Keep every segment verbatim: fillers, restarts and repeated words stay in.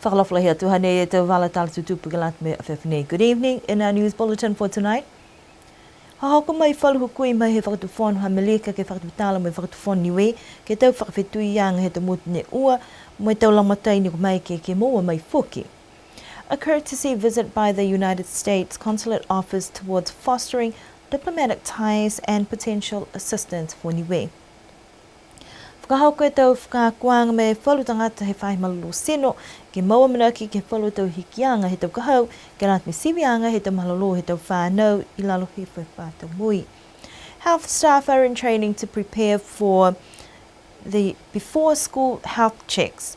Fakaalofa lahi atu, hanei e tau vala tala tutupu ke lata mo e afiafi nei. Good evening. In our news bulletin for tonight, hohoko mai falu hukui mai he Fakatufono ha Amelika ke fakatutala mo e Fakatufono Niue ke he tau fakafetuiaga he tau motu ne ua, mo e tau lagomatai ne kua maeke ke moua mai foki. A courtesy visit by the United States Consulate Office towards fostering diplomatic ties and potential assistance for Niue. Fakahoko e tau fakaakoaga mo e falu tagata he faahi malolō tino, ke moua amanaki ke he falu tau hikiaga he tau ka hau, ke lata mo e siviaga he tau malolō he tau fanau i lalo hifo he fā tau moui. Health staff are in training to prepare for the before school health checks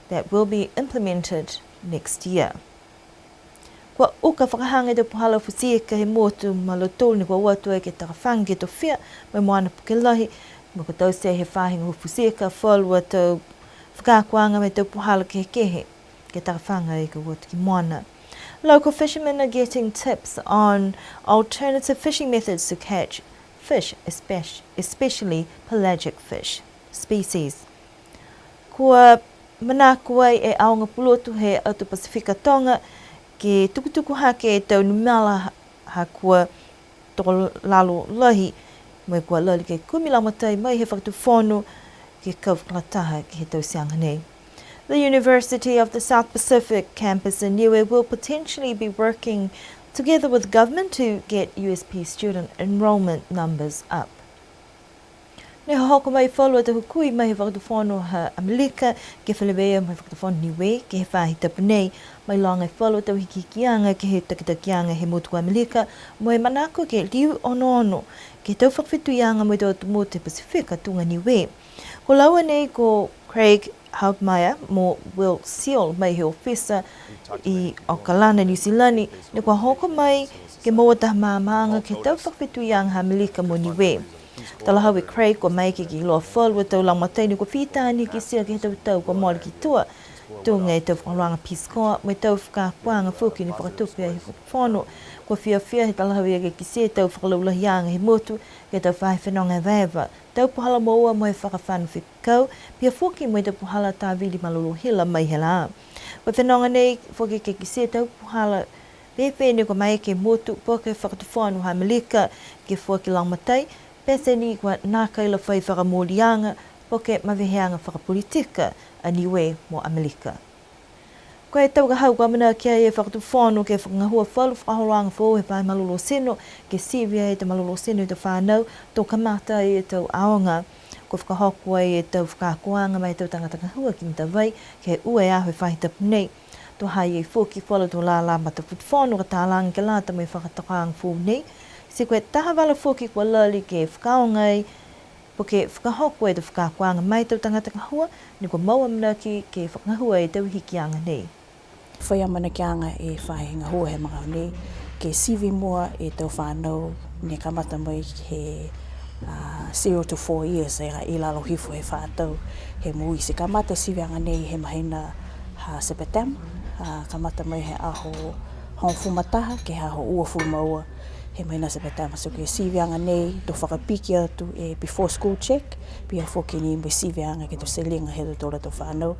that will be implemented next year. Kua uka fakahaga e tau puhala futi ika he motu ma lautolu ne kua o atu ai ke takafaga ke tofia mo e moana puke lahi, mo e kua taute he faahi gahua futi ika falu a tau fakaakoaga mo e tau puhala kehekehe ke takafaga ai ke o atu ki moana. Local fishermen are getting tips on alternative fishing methods to catch fish, espec-, especially pelagic fish species. Kua manako ai e aoga pulotu he atu Pasifika Toga ke tukutuku hake e tau numela ha kua tokolalo lahi, mo e kua lali ke kumi lagomatai mai he Fakatufono ke kau fakalataha ke he tauteaga nei. The University of the South Pacific campus in Niue will potentially be working together with government to get U S P student enrollment numbers up. Ne hohoko mai falu a tau hukui mai he Fakatufono ha Amelika ke feleveia mo e Fakatufono Niue ke he faahi tapu nei, mailoga e falu a tau hikihikiaga ke he takitakiaga he motu ko Amelika, mo e manako ke liu onoono ke he tau fakafetuiaga mo e tau atu motu he Pasifika tuga Niue. Ko laua nei ko Craig Hauptmeyer mo Will Seal mai he ofisa i Okalana, Niu Silani, ne kua hoko mai ke moua taha maamaaga ke he tau fakafetuiaga ha Amelika mo Niue. Talahau e Craig kua maeke ke iloa falu a tau lagomatai ne kua fita ni kitia ke he tau tau kua mole ki tua, tuga e tau fakaholoaga Peace Corps, mo e tau fakaakoaga foki ne fakatupe ai he Fakatufono. Kua fiafia he talahau ia ke kitia e tau fakalaulahiaga he motu, ke he tau faahi fenoga evaeva, tau puhala moua mo e fakafano fekau, pihia foki mo e tau puhala tāvili malolō hila mai he lā. Ko e fenoga nei foki ke kitia e tau puhala fēfē ne kua maeke he motu po ke Fakatufono ha Amelika ke foaki lagomatai, pete ni kua nākai la fai fakamooliaga po ke maveheaga fakapolitika a Niue mo Amelika. Ko e tau ka hau kua amanaki ai e Fakatufono ke fakagahua falu fakaholoaga foou he faahi malolō tino, ke sivi ai e tau malolō tino he tau fanau, to kamata ai e tau aoga. Kua fakahoko ai e tau fakaakoaga ma e tau tagata gahua ki Matavai, ke he ua e aho he faahi tapu nei. To ha i ai foki falu a tau lālā matafakatufono ka talaga ke lata mo e fakatokaaga foou nei. Ti ko e taha vala foki kua lali ke fakaaoga ai, po ke fakahoko e tau fakaakoaga ma e tau tagata gahua, ne kua mau amanaki ke fakagahua e tau hikiaga nei. Fai amanakiaga e faahi gahua he magaaho nei, ke sivi mua e tau fanau ne kamata mai he, a, zero to four years, e, i lalo hifo he fā tau he moui. Ti kamata siviaga nei he mahina ha Sepetema, a, kamata mai he aho hogofulu ma taha ke he aho uafulu ma ua he mahina Sepetema. So ko e siviaga nei, to fakapiki atu e before school check, pihia foki ni mo e siviaga ke he tau teliga he ha tautolu a tau fanau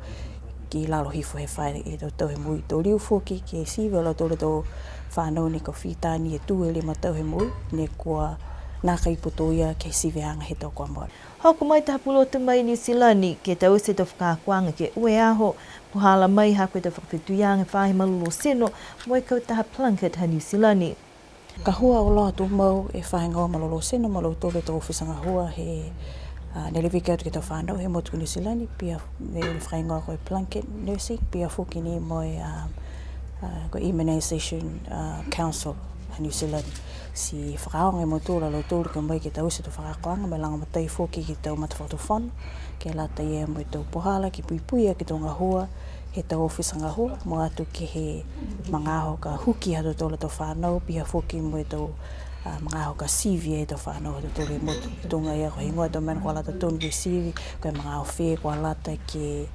ki lalo hifo he fā e tau tau he moui. To liu foki ke sivi a lautolu a tau fanau ne kua fita ni e tū e lima tau he moui, ne kua nākai putoia ke he siviaga he tau kua mole. Hoko mai taha pulotu mai Niu Silani ke taute e tau fakaakoaga ke ua e aho, puhala mai ha ko e tau fakafetuiaga he faahi malolō tino mo e kautaha Plunket ha Niu Silani. Gahua auloa tumau e faahi gahua malolō tino mo lautolu e tau ofisa gahua he, a, ne leveki atu ke he tau fanau he motu ko Niu Silani, pihia e faahi gahua ko e Plunket Nursing, pihia foki ni mo e, a, a, ko e Immunisation, a, Council ha Niu Silani. Ti fakaaoga e mautolu a lautolu ke o mai ke taute e tau fakaakoaga mo e lagomatai foki ke he tau matafakatufono, ke lata ia mo e tau puhala ke puipui aki e tau gahua he tau ofisa gahua, mua atu ke he magaaho ka huki ha tautolu a tau fanau, pihia foki mo e tau, a, magaaho ka sivi e tau fanau ha tautolu he motu. Tuga ia ko e heigoa e tau mena kua lata tonu ke sivi, ko e magaaho fē kua lata ke,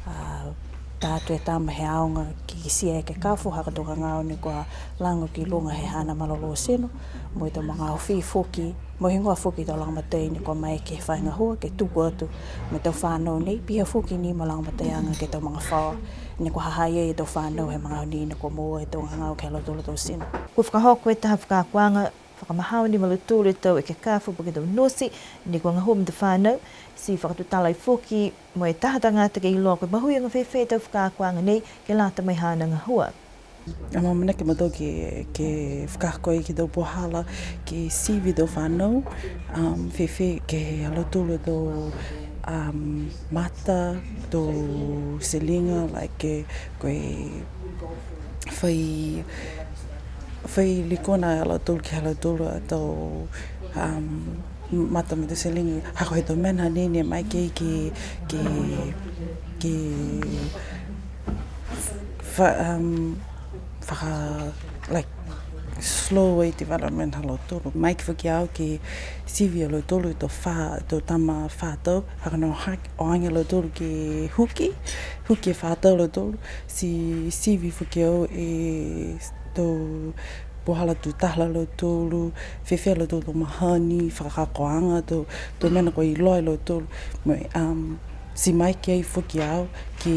a, tā atu e tama he aoga ke kitia e ekekafo ha ko e tau gagao ne kua lago ki luga he haana malolō tino, mo e tau magaaho fē foki, mo e heigoa foki e tau lagomatai ne kua maeke he faahi gahua ke tuku atu mo e tau fanau nei, pihia foki ni mo e lagomataiaga ke he tau magafaoa Ne kua ha ha i ai e tau fānau he magaaho nei ne kua moua e tau gagao ke he ha lautolu a tau tino. Kua fakahoko e taha fakaakoaga fakamahao ni ma lautolu e tau ekekafo po ke tau nosi, ne kua gahua mo e tau fānau, ti fakatutala ai foki mo e taha tagata ke iloa ko e mahuiga fēfē e tau fakaakoaga nei ke lata mo e haana gahua. Amaamanaki a mautolu ke, ke fakahoko ai ke he tau puhala, ke sivi e tau fānau, um, fēfē ke he ha lautolu a tau, um, mata, tau teliga, like, ke, ko e fai, fai likona a lautolu ke he ha lautolu a tau, um, mata mo e tau teliga, ha ko e tau mena nei ne maeke ke, ke, ke, fa-, um, faka-, like, slow ai development ha lautolu. Maeke foki au ke sivi a lautolu e tau fā, tau tama fā tau, ha ko e nā hake, o age a lautolu ke huki, huki e fā tau a lautolu, ti sivi foki au e tau puhala tutala ha lautolu, fēfē a lautolu tau mahani, fakaakoaga, tau, tau mena kua iloa e lautolu, mo e, um, ti maeke ai foki au ke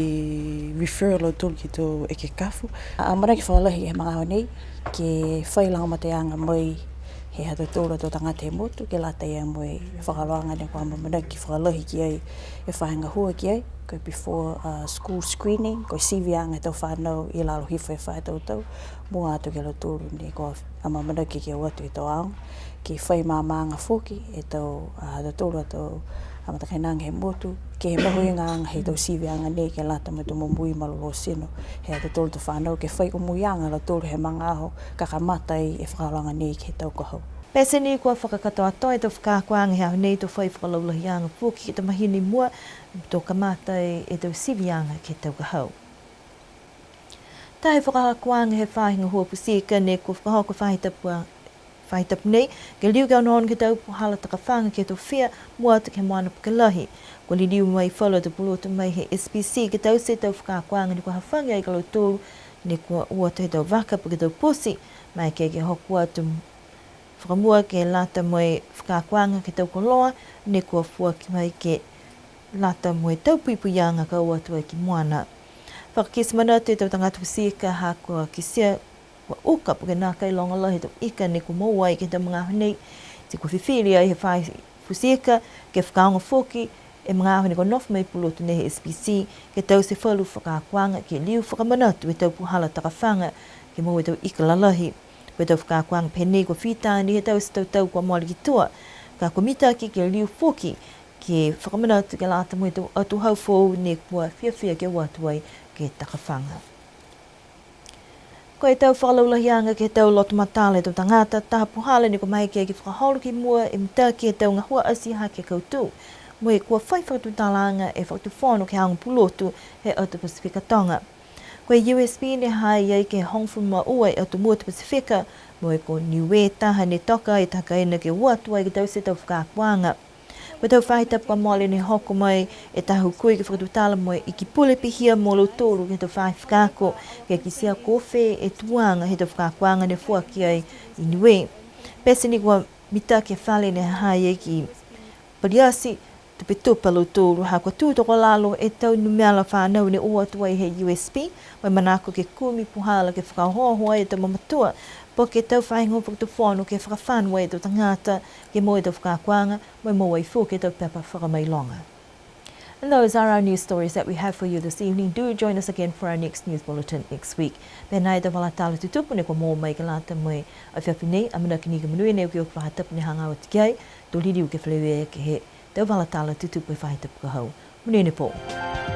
refer a lautolu ke he tau ekekafo. Amaamanaki fakalahi he magaaho nei, ke fai lagomataiaga mai he ha tautolu a tau tagata he motu, ke lata ia mo e fakaholoaga ne kua amaamanaki fakalahi ki ai e faahi gahua ki ai, ko e before, uh, school screening, ko e siviaga he tau fānau i lalo hifo he fā tau tau, mua atu ki a lautolu ne kua amaamanaki ke o atu he tau aoga, ke fai maamaaga foki e tau, a, ha tautolu a tau, a, matakainaga he motu, ke he mahuigaaga he tau siviaga nei ke lata mo e tau momoui malolō tino he ha tautolu a tau fānau, ke fai omoiaga a lautolu he magaaho ka kamata ai e fakaholoaga nei ke he tau ka hau. Pete ni kua fakakatoatoa e tau fakaakoaga he aho nei to fai fakalaulahiaga foki ke he tau mahina i mua, to kamata ai e tau siviaga ke he tau ka hau. Taha e fakaakoaga he faahi gahua futi ika ne kua fakahoko faahi tapu a, faahi tapu nei, ke liu ke onoono ke he tau puhala takafaga ke he tofia, mua atu ke he moana puke lahi. Kua liliu mai falu a tau pulotu mai he S P C ke taute e tau fakaakoaga ne kua hafagi ai ki a lautolu ne kua o atu he tau vaka po ke tau poti, maeke ke hoko atu fakamua ke lata mo e fakaakoaga ke he tau koloa ne kua foaki mai ke lata mo e tau puipuiaga ka o atu ai ki moana. Fakakite manatu e tau tagata futi ika ha kua kitia kua uka po ke nākai loga lahi e tau ika ne kua moua ai ke he tau magaaho nei. Ti kua fifili ai he faahi futi ika ke fakaaoga foki e magaaho ne kua nofo mai e pulotu nei he S P C ke taute falu fakaakoaga ke liu fakamanatu e tau puhala takafaga ke moua e tau ika lalahi. Ko e tau fakaakoaga pehē nei kua fita ni he tau, tau tau kua mole ki tua, ka kua mitaki ke liu foki ke fakamanatu ke lata mo e tau atuhau foou ne kua fiafia ke o atu ai ke takafaga. Ko e tau fakalaulahiaga ke he tau loto matala he tau tagata, taha puhala ne kua maeke ke fakaholo ki mua e mitaki he tau gahua ati hake kautū, mo e kua fai fakatutalaaga e Fakatufono ke he aoga pulotu he atu Pasifika Toga. Ko e U S P ne ha ha i ai ke he hogofulu ma ua e atu motu Pasifika, mo e ko Niue taha ne toka e tau kaina ke o atu ai ke taute e tau fakaakoaga. Ko e tau faahi tapu kua mole ne hoko mai e taha hukui ke fakatutala mo e Iki Pule pihia mo lautolu ke he tau faahi fakaako, ke kitia ko fē e tuaga he tau fakaakoaga ne foaki ai i Niue. Pete ni kua mitaki e fale ne ha ha i ai ki Paliati, tupetupe a lautolu, ha kua tū tokolalo e tau numela fānau ne o atu ai he U S P, mo e manako ke kumi puhala ke fakaohooho ai e tau mamatua, po ke tau faahi gahua fakatufono ke fakafano ai e tau tagata, ke moua e tau fakaakoaga, mo e moua ai foki e tau pepa fakamailoga. And those are our news stories that we have for you this evening. Do join us again for our next news bulletin next week. Pehē nai e tau vala tala tutupu ne kua moua mai ke lata mo e afiafi nei, amanaki ni ke monuina e okioki faahi tapu ne hagaao atu ki ai, to liliu ke feleveia ke he tau vala tala tutupu he faahi tapu ka hau. Monuina e pō.